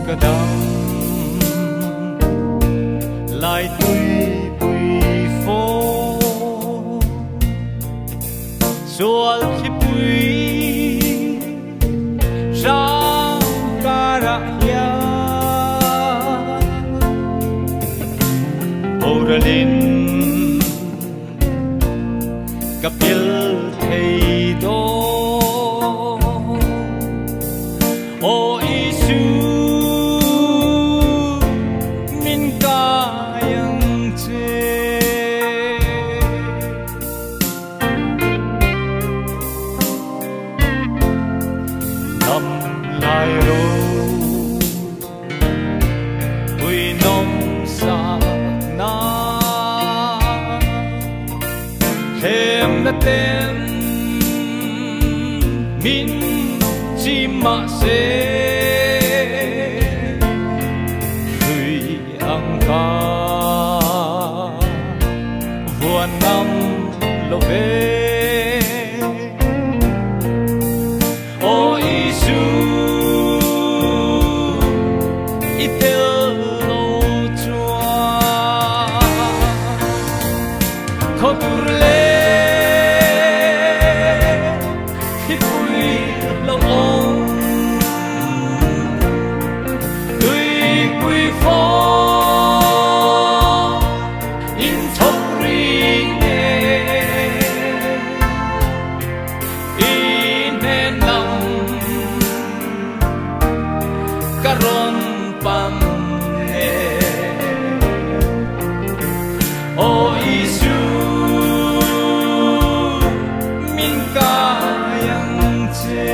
Ka dam lai tui pui fo sual thi pui sang kara hian boralin kapil thei do o Isu min kayang che nam lai ro pui nom sa na hem na ten min chi ma se hui ang ka vuan ngam lo ve o Isu itel lo chua khotur le thi pui lo ong tui pui pho in chop ri ne in nen lam karon pan ne o Isu min kayang che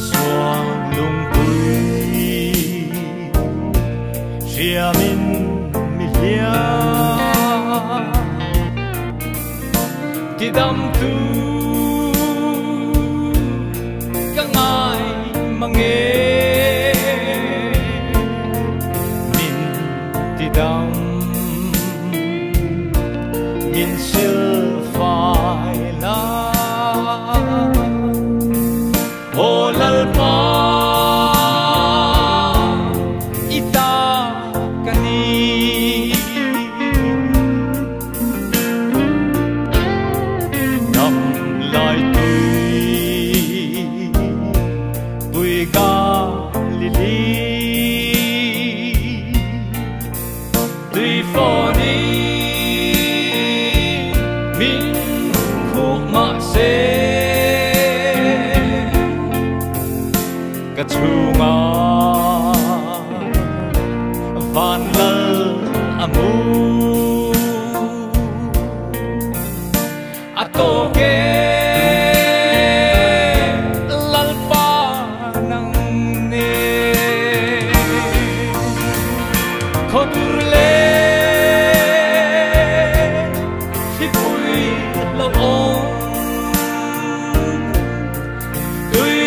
suang lung pui ria min mi lia ti dam tu ka ngai mange min ti dam min sil fai la o lal pa ita kani nam lai tui pui ga li li tui pho ni min khu ma se ka chunga van lal amu atoke lal pa nang ne khotur le thi pui lo ong tui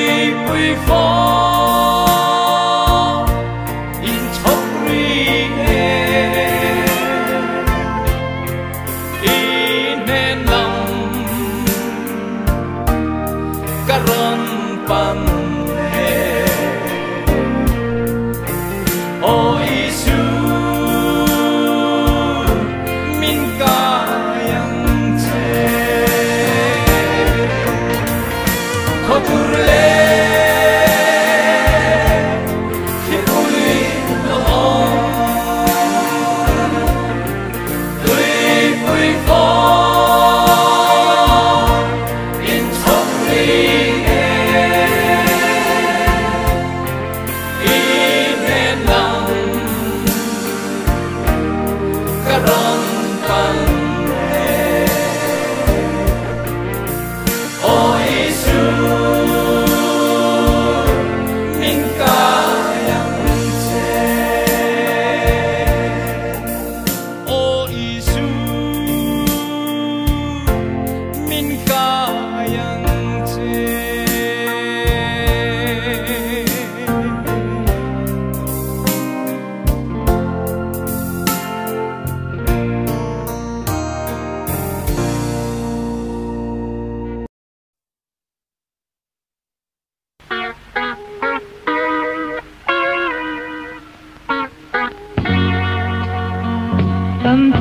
pui pho in chop ri nge in nen lam karon pan ne o Isu.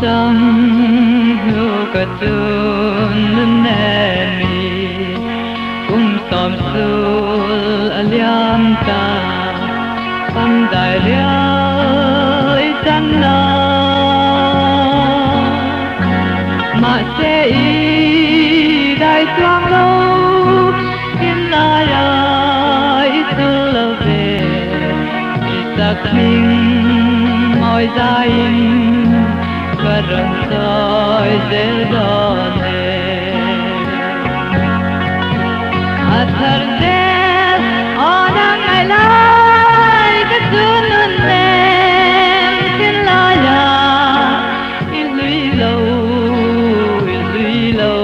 Chang hnu ka chun nun nemi kum sawm sul a liam ta pam dai riau i chan lo mahse i dai chuang lo thin laia i chul lo ve i sakhming mawi zaiin ka rawn sawi zel dawn e. A thar zel aw nang ngai lai ka chu nun nem thin laia i hlui lo i hlui lo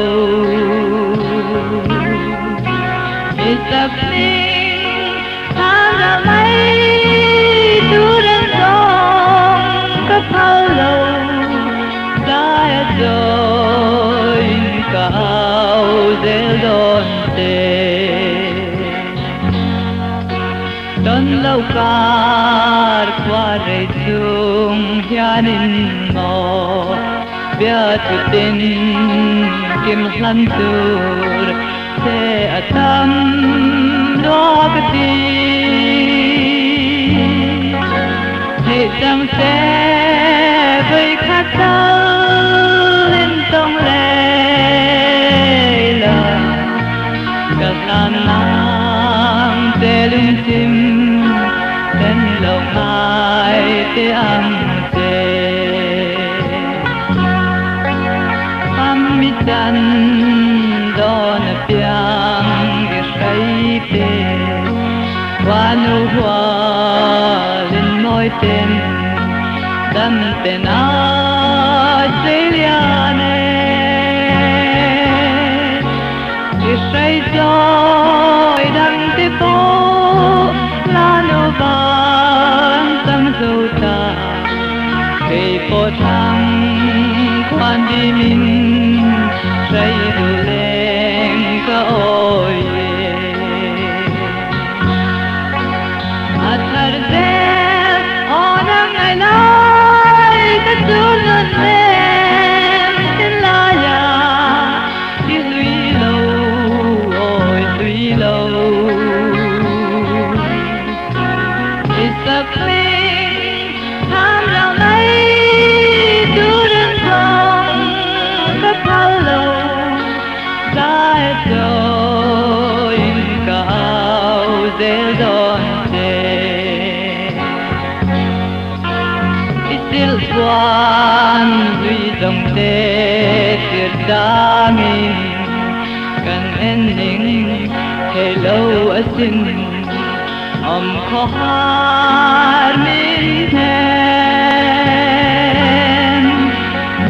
i sakhming tham ral mai tur an zawng ka phal lo zai a chawiin ka au zel dawn che. Tawn lo kar khua rei chung hianin maw bia thu tin kim hlan tur che a tam lua ka ti. Theih chang se vui khat tal in tawng lei la ka hlan nang che lungchim then lo ngai te ang che. Pam mi chan dawn a piang i hrai te khua nu hualin mawi ten dam ten a sei lian e. I hrai chawi dang te pawh la nu vang chang zo ta kei pawh thlang khuan dimin hrai duh leng ka awi e. A thar zel aw nang ngai lai ka chu nun nem thin laia i hlui lo awi hlui lo. I sakhming tham ral mai tur an zawng ka phal lo zai a chawiin ka au zel dawn che. I sil chuan zui zawng te tir changin kan en ning thei lo asin awm khaw har min hnem.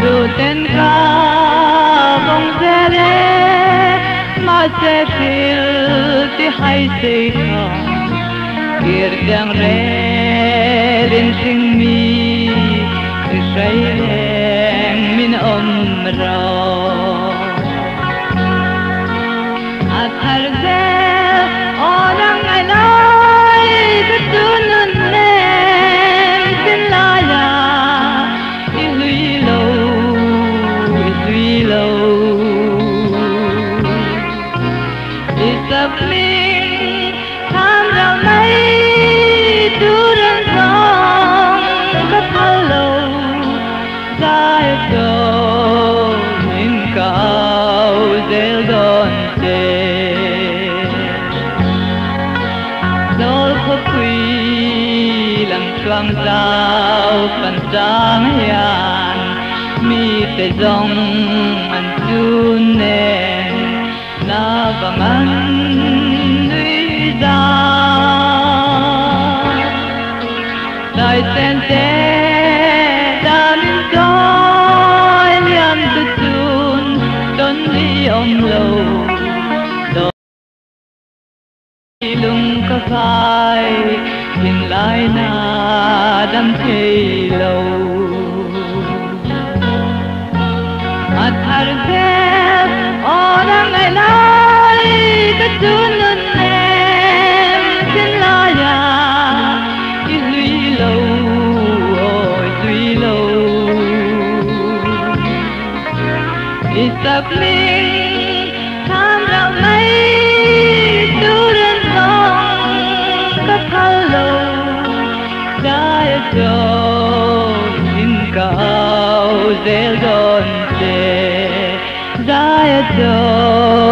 Duh ten ka vawng zel e mahse hril ti hai sei tha kir tiang relin hring mi i hrai leng min awm rawh. A thar zel aw nang ngai lai ka chu nun nem thin laia i hlui lo i hlui lo. I sakhming tham ral mai tur an zawng ka phal lo zai a chawiin ka au zel dawn che. Zawl khawpui lam tluang zau pan chang hian mi te zawng an chun nen na vang an nui za. Dai sen te dan in chawi liam tu chun tawn li awm lo lung ka vai thin lai na dam thei lo. A thar zel aw nang ngai lai ka chu nun nem thin laia i hlui lo awi hlui lo. Sapling tham rau mai turin zawng ka phal lo. Zai a zo in ka au zel dawn che. Zai a zo.